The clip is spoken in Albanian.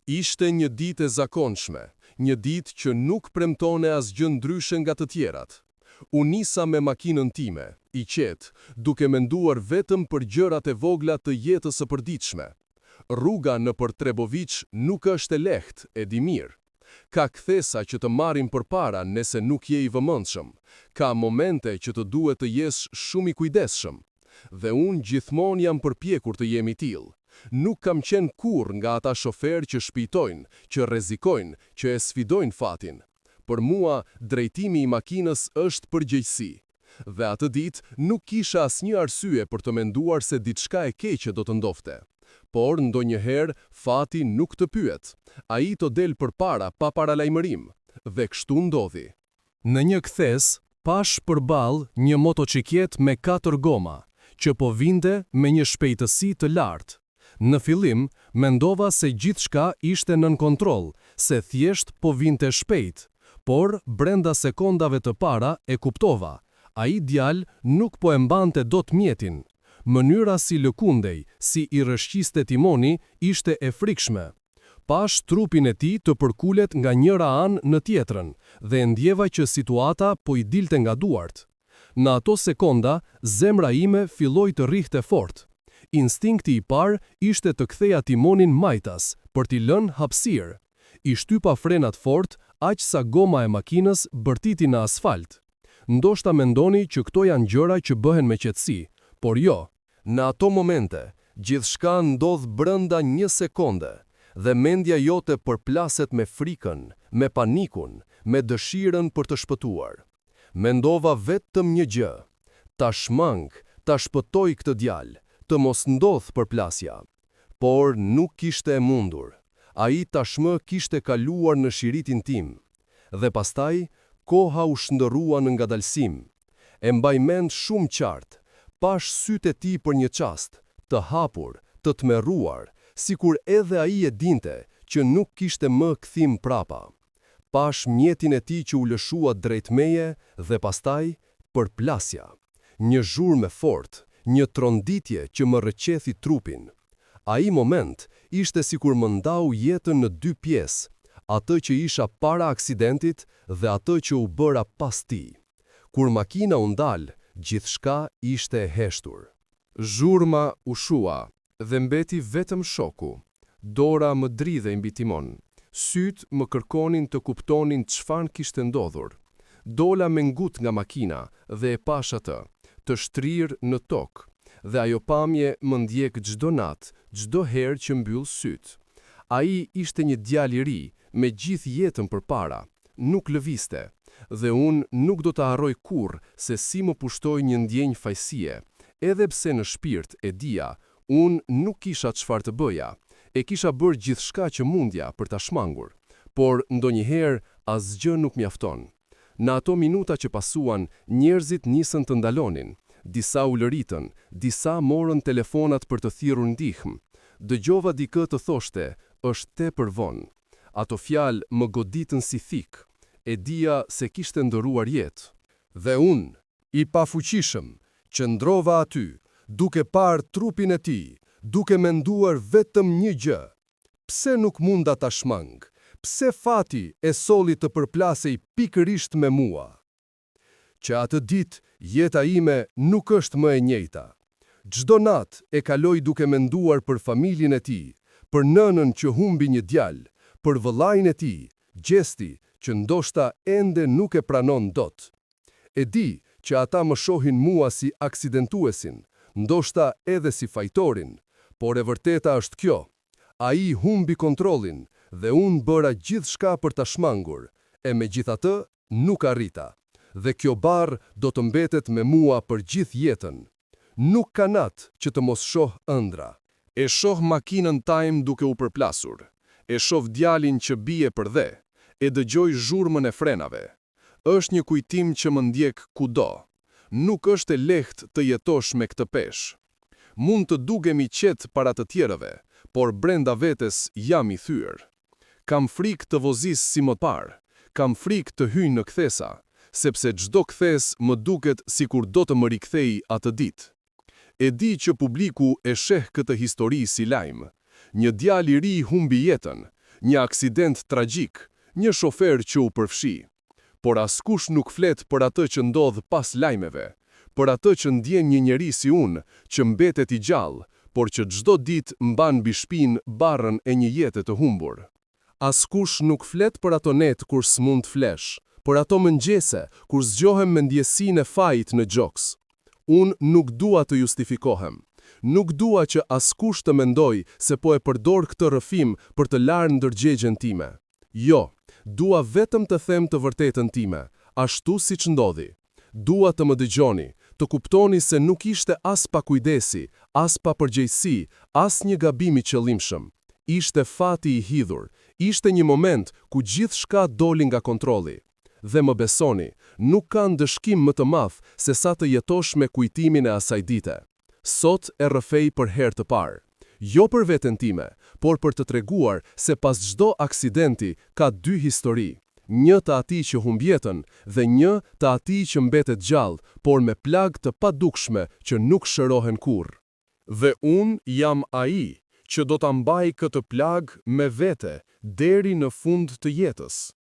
Ishte një ditë e zakonshme, një ditë që nuk premtonte asgjë ndryshe nga të tjerat. U nisa me makinën time, i qetë, duke menduar vetëm për gjërat e vogla të jetës së përditshme. Rruga nëpër Treboviq nuk është e lehtë, e di mirë. Ka kthesa që të marrin përpara nëse nuk je i vëmendshëm. Ka momente që të duhet të jesh shumë i kujdesshëm. Dhe unë gjithmonë jam përpjekur të jem i tillë. Nuk kam qenë kurrë nga ata shoferë që shpejtojnë, që rrezikojnë, që e sfidojnë fatin. Për mua, drejtimi i makinës është përgjegjësi. Dhe atë ditë nuk kisha asnjë arsye për të menduar se diçka e keqe do të ndodhte. Por ndonjëherë fati nuk të pyet. Ai të del përpara pa paralajmërim. Dhe kështu ndodhi. Në një kthesë, pashë përballë një motoçikletë me katër goma, që po vinte me një shpejtësi të lartë. Në fillim, mendova se gjithçka ishte nën kontroll, se thjesht po vinte shpejt. Por, brenda sekondave të para e kuptova, ai djalë nuk po e mbante dot mjetin. Mënyra si lëkundej, si i rrëshqiste timoni, ishte e frikshme. Pashë trupin e tij të përkulet nga njëra anë në tjetrën dhe e ndjeva që situata po i dilte nga duart. Në ato sekonda, zemra ime filloi të rrihte fort. Instinkti i parë ishte të ktheja timonin majtas, për t'i lënë hapësirë. I shtypa frenat fort, aq sa goma e makinës bërtiti në asfalt. Ndoshta mendoni që këto janë gjëra që bëhen me qetësi, por jo. Në ato momente, gjithçka ndodh brenda një sekonde dhe mendja jote përplaset me frikën, me panikun, me dëshirën për të shpëtuar. Mendova vetëm një gjë, ta shmang, ta shpëtoj këtë djalë, të mos ndodhë përplasja. Por nuk ishte e mundur. Ai tashmë kishte kaluar në shiritin tim. Dhe pastaj, koha u shndërrua në ngadalësim. E mbaj mend shumë qartë, pashë sytë e tij për një çast, të hapur, të tmerruar, sikur edhe ai e dinte që nuk kishte më kthim prapa. Pashë mjetin e tij që u lëshua drejt meje dhe pastaj, përplasja. Një zhurmë e fortë, një tronditje që më rrëqethi trupin. Ai moment ishte sikur më ndau jetën në dy pjesë, atë që isha para aksidentit dhe atë që u bëra pas tij. Kur makina u ndal, gjithçka ishte e heshtur. Zhurma u shua dhe mbeti vetëm shoku. Dora më dridhej mbi timon. Sytë më kërkonin të kuptonin çfarë kishte ndodhur. Dola me ngut nga makina dhe e pashë atë, të shtrirë në tokë. Dhe ajo pamje më ndjek çdo natë, çdo herë që mbyll sytë. Ai ishte një djalë i ri, me gjithë jetën përpara. Nuk lëvizte. Dhe unë nuk do ta harroj kurrë se si më pushtoi një ndjenjë fajësie, edhe pse në shpirt e dija, unë nuk kisha çfarë të bëja. E kisha bërë gjithçka që mundja për ta shmangur. Por ndonjëherë asgjë nuk mjafton. Në ato minuta që pasuan, njerëzit nisën të ndalonin. Disa ulëritën, disa morën telefonat për të thirrur ndihmë. Dëgjova dikë të thoshte, është tepër vonë. Ato fjalë më goditën si thikë. E dija se kishte ndërruar jetë. Dhe unë, i pafuqishëm, qëndrova aty, duke parë trupin e tij, duke menduar vetëm një gjë, pse nuk munda ta shmang, pse fati e solli të përplasej pikërisht me mua? Që atë ditë, jeta ime nuk është më e njëjta. Çdo natë e kaloj duke menduar për familjen e tij, për nënën që humbi një djalë, për vëllain e tij, Gjesti, që ndoshta ende nuk e pranon dot. E di që ata më shohin mua si aksidentuesin, ndoshta edhe si fajtorin, por e vërteta është kjo, ai humbi kontrollin dhe unë bëra gjithçka për ta shmangur, e megjithatë nuk arrita. Dhe kjo barrë do të mbetet me mua për gjithë jetën. Nuk ka natë që të mos shoh ëndrra. E shoh makinën time duke u përplasur. E shoh djalin që bie përdhe. E dëgjoj zhurmën e frenave. Është një kujtim që më ndjek kudo. Nuk është e lehtë të jetosh me këtë peshë. Mund të dukem i qetë para të tjerëve, por brenda vetes jam i thyer. Kam frikë të vozis si më parë, kam frikë të hyj në kthesa, sepse çdo kthesë më duket sikur do të më rikthejë atë ditë. E di që publiku e sheh këtë histori si lajm. Një djalë i ri humbi jetën. Një aksident tragjik, një shofer që u përfshi. Por askush nuk flet për atë që ndodh pas lajmeve, për atë që ndjen një njeri si unë, që mbetet i gjallë, por që çdo ditë mban mbi shpinë barrën e një jete të humbur. Askush nuk flet për ato netë kur s'mund të flesh, për ato mëngjese kur zgjohem me ndjesinë e fajit në gjoks. Unë nuk dua të justifikohem. Nuk dua që askush të mendojë se po e përdor këtë rrëfim për të larë ndërgjegjen time. Jo, dua vetëm të them të vërtetën time, ashtu siç ndodhi. Dua të më dëgjoni, të kuptoni se nuk ishte as pakujdesi, as papërgjegjësi, as një gabim i qëllimshëm. Ishte fati i hidhur, ishte një moment ku gjithçka doli nga kontrolli. Dhe më besoni, nuk ka ndëshkim më të madh se sa të jetosh me kujtimin e asaj dite. Sot e rrëfej për herë të parë. Jo për veten time, por për të treguar se pas çdo aksidenti ka dy histori. Një të atij që humb jetën dhe një të atij që mbetet gjallë, por me plagë të padukshme që nuk shërohen kurrë. Dhe unë jam ai që do ta mbaj këtë plagë me vete deri në fund të jetës.